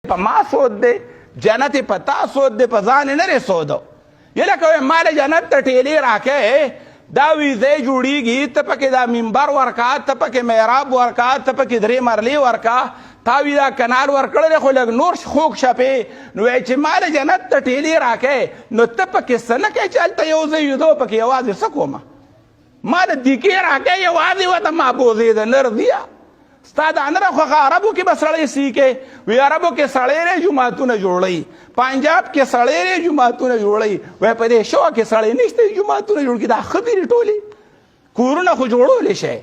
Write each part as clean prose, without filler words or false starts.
په ما سود دی، جنت په تا سود دی، په ځان نه لري سود. یله کوي مال جنت ته ټیلې راکې، دا ویزه جوړیږي، ته پکې دا منبر ورکا، ته پکې محراب ورکا، ته پکې درې مرلې ورکا، تا وی دا کنال ورکړل خو لږ نور خوږ شپې. نو چې مال جنت ته ټیلې راکې نو ته پکې څه نه کوې چې هلته یو ځای یو پکې یوازې څه کومه، ما د دیکې راکې یوازې ورته ما بوځې د نر ځیه ستا دا نه خوښه. عربو کې به سړی سیکې وی، عربو کې سړی دی جوماتونه جوړوي، پنجاب کې سړی دی جوماتونه جوړوي، وای په دې شو کې سړی نشته جوماتونه جوړ کړي. دا ښه دي ټولې کورونه خو جوړولی شي،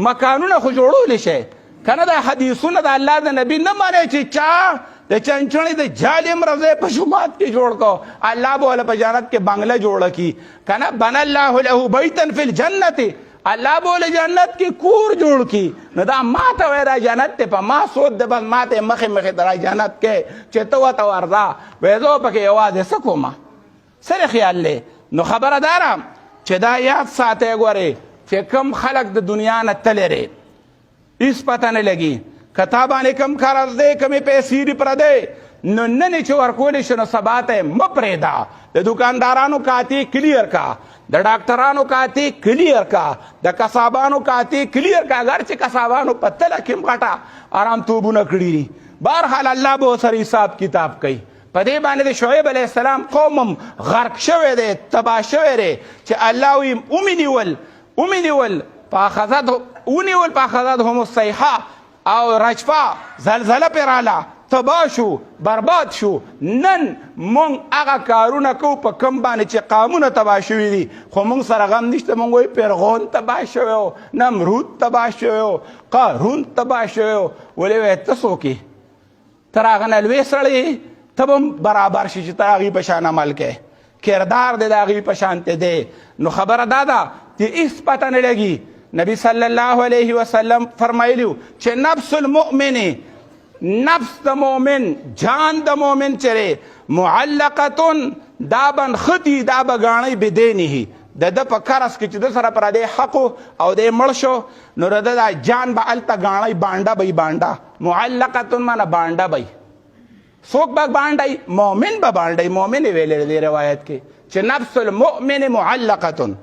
مکانونه خو جوړولی شي که نه. دا حدیثونه د الله د نبي نه منې چې چا د چنچڼې د جالې مرزه په جومات کې جوړ کو، الله به وله په جنت کې بنګله جوړه کړي که نه. بن الله له بیتا فی الجنة، الله به له جنت کې کور جوړ کړي. نو دا ما ته وایي دا جنت دی په ما سود دی، بس ما ته مخې مخې ته را جنت کې چې ته ورته ورځه. وایي زه پکې یوازې څه کومه، څه خیال دی؟ نو خبره داره چې دا یاد ساتئ ګورئ چې کم خلک د دنیا نه تللی دی هیڅ پته نه لګي، که تا باندې کم قرض دی، کمې پیسې دي پردی، نو نن چې ورکولی شي نو سبا ته یې مه پرېږده. د دکاندارانو کاتې کلیر کا، د ډاکټرانو کاتې کلیر کا، د کسابانو کاتې کلیر کا. اګر چې کسابانو په تله کې هم غټه آرام توبونه کړي دي، بهرحال الله به ورسره حساب کتاب کوي. په دې باندې د شعیب علیه السلام قوم هم غرق شوی دی، تباه شوی دی، چې الله وایي ومې نیول، ومې نیول، فاخذت ونیول، فاخذتهم الصیحه او رجفه، زلزله پرې راله، تباه شو، برباد شو. نن مونږ هغه کارونه کوو په کوم باندې چې قامونه تباه شوي دي، خو مونږ سره غم نشته. مونږ وایو فرعون تباه شوی و، نمرود تباه شوی و، قارون تباه شوی و. ولې وایې ته څوک یې؟ تر هغه نه لوی سړی ته به هم برابر شي چې ته هغوی په شان عمل کوې، کردار دی د هغوی په شان ته دی. نو خبره دا ده چې هیڅ پته نه لګي. نبی صلی الله علیه وسلم فرمایلی چې نفس المؤمن، نفس د مؤمن، جان د مؤمن چرې معلقه، دا بنختی، دا بغاڼی بدینه، د ده په قرض کې چې د سره پر دی حق او دی مړ شو، نو د ده جان به هلته ګاڼی بانډه به بانډه، معلقه معنی بانډه به. څوک به بانډی؟ مؤمن به بانډی. مؤمن ویلی دی روایت کې چې نفس المؤمن معلقه،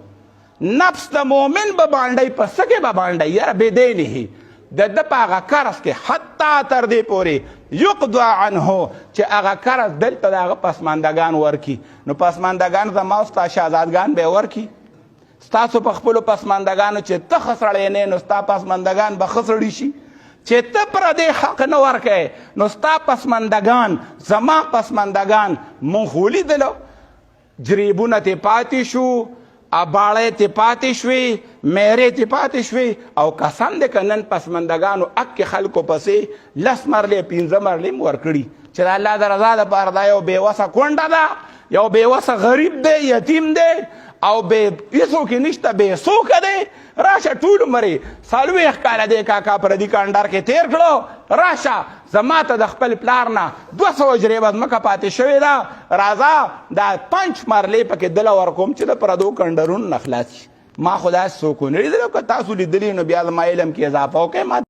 نفس د مؤمن به بانډی. په څه کې به بانډی؟ یاره بدینه، د ده په هغه قرض کې، حتی تر دې پورې یقضا عنه چې هغه قرض دلته د هغه پسماندګان ورکي. نو پسماندګان زما او ستا شهزادګان به ورکي. ستاسو په خپلو پسماندګانو چې ته ښه سړی نه، نو ستا پسماندګان به ښه سړي شي؟ چې ته پردې حق نه ورکوې نو ستا پسماندګان، زما پسماندګان، مونږ خو ولیدلو جریبونه تې پاتې شو، اباړې تې پاتې شوې، میرې تې پاتې شوې. او قسم دی که نن پسمندګانو اکې خلکو پسې 10 مرلې 5 مرلې هم ورکړي چې د الله د رضا دپاره، دا یو بېوسه کونډه ده، یو بېوسه غریب دی، یتیم دی او بې هېڅوک یې نشته، بې څوکه دی، راشه ټول عمر یې 40 کاله دی کاکا پردي کنډر کې تېر کړو، راشه زما ته د خپل پلار نه 200 جریبه ځمکه پاتې شوې ده، راځه دا 5 مرلې پکې دله ورکوم چې د پردو کنډرونو نه خلاص شي. ما خو داسې څوک ونه لیدل، که تاسو لیدلي نو بیا زما علم کې اضافه وکړئ. ما